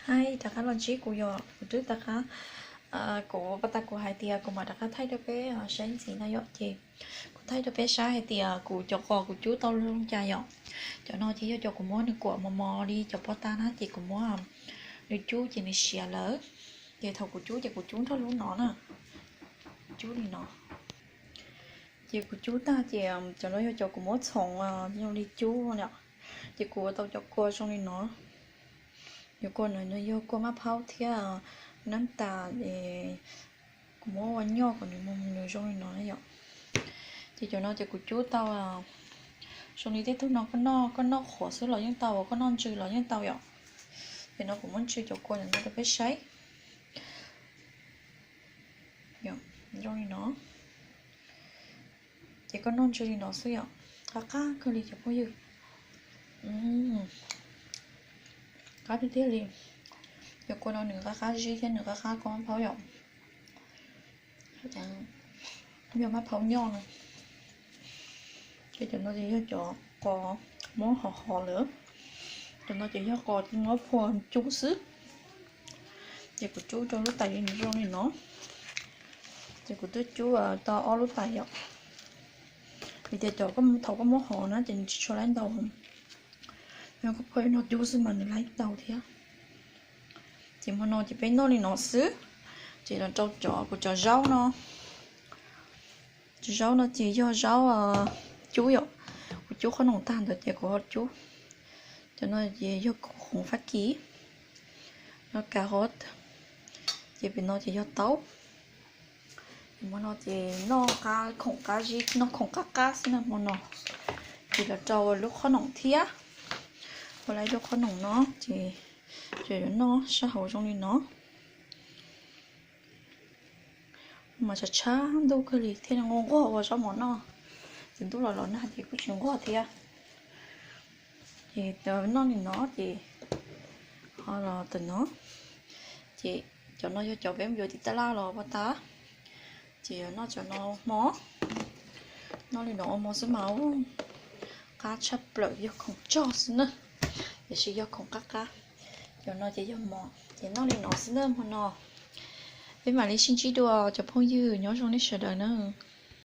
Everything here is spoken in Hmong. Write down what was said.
Hais rov qab los ntsib kuv yom, kuv twb rov qab, kuv pas tas kuv hais tias kuv mam rov qab thaij rau peb saib ntxiv no yom, ces kuv thaij rau peb saib hais tias kuv cov qos kuv cub tau zoo li cas yom. Cov no ces yog cov kuv muab nws kuam mos mos li cov pov tag na, ces kuv muab nws cub ces nws siav lawm. Ces thaum kuv cub ces kuv cub nrog lub no na, cub li no. Ces kuv cub tag ces cov no yog cov kuv muab txhoov zoo li cub no. Ces kuv ua tau cov kua zoo li no. Cov kua no yog kua maj phaub thiab nab tas, kuv muab ua nyoj kom nws zoo li no yom. Ces cov no ces kuv cub tau zoo li tej tug no, koj noj, koj noj qhuav xwb los yeej tau, koj noj ntsw los yeej tau yom. Ces no kuv muab ntsw cov kua no rau peb saib. Zoo li no. Ces koj noj ntsw li no xwb yom, qab qab kawg li cov phooj ywg. Qab tiag tiag li. Cov kua no nws qab qab zib thiab nws qab qab kua maj phaub yom. Yog maj phaub nyoj no. Ces cov no ces yog cov qos muab hov hov lawm. Cov no ces yog qos muab phua cub xwb. Ces kuv cub rau lub tais zoo li no. Ces kuv twb cub tau ob lub tais yom. Vim tias cov thaum koj muab hov na ces nws tsis tshua laib ntau. Yog koj phua no cub xwb mas nws laib ntau thiab. Ces hmo no ces peb noj li no xwb. Ces los rau cov, kuv cov zaub no. Cov zaub no ces yog zaub cub yom. Kuv cub qhob noom tag ntawd ces kuv ho cub. Cov no ces yog khoom Fab Kis, no cà rốt. Ces pem no ces yog taub. Hmo no ces noj khoom qab zib, noj khoom qab qab xwb na hmo no. Ces los rau lub qhob noom thiab. Ua lawm lub qhob noom no ces yuav noj sab hauv zoo li no. Mas tshav tshav ntuj kawg li thiaj li nquag nquag ua zaub mov noj. Ces ntuj los los nag ces kuj tsis nquag thiab. Ces noj li no ces ho los tawm no. Ces cov no yog cov peb mus yuav tim tab laj los pov tag. Ces noj cov no hmo. Noj li no ua hmo xwb mas qab tshaj plaws, yog khoom tsog xwb na. Tiam sis yog khoom qab qab. Cov no ces yog mov ces noj li no xwb na hmo no. Peb mam li sib ntsib dua cov phooj ywg, nyob zoo nej sawv daws na.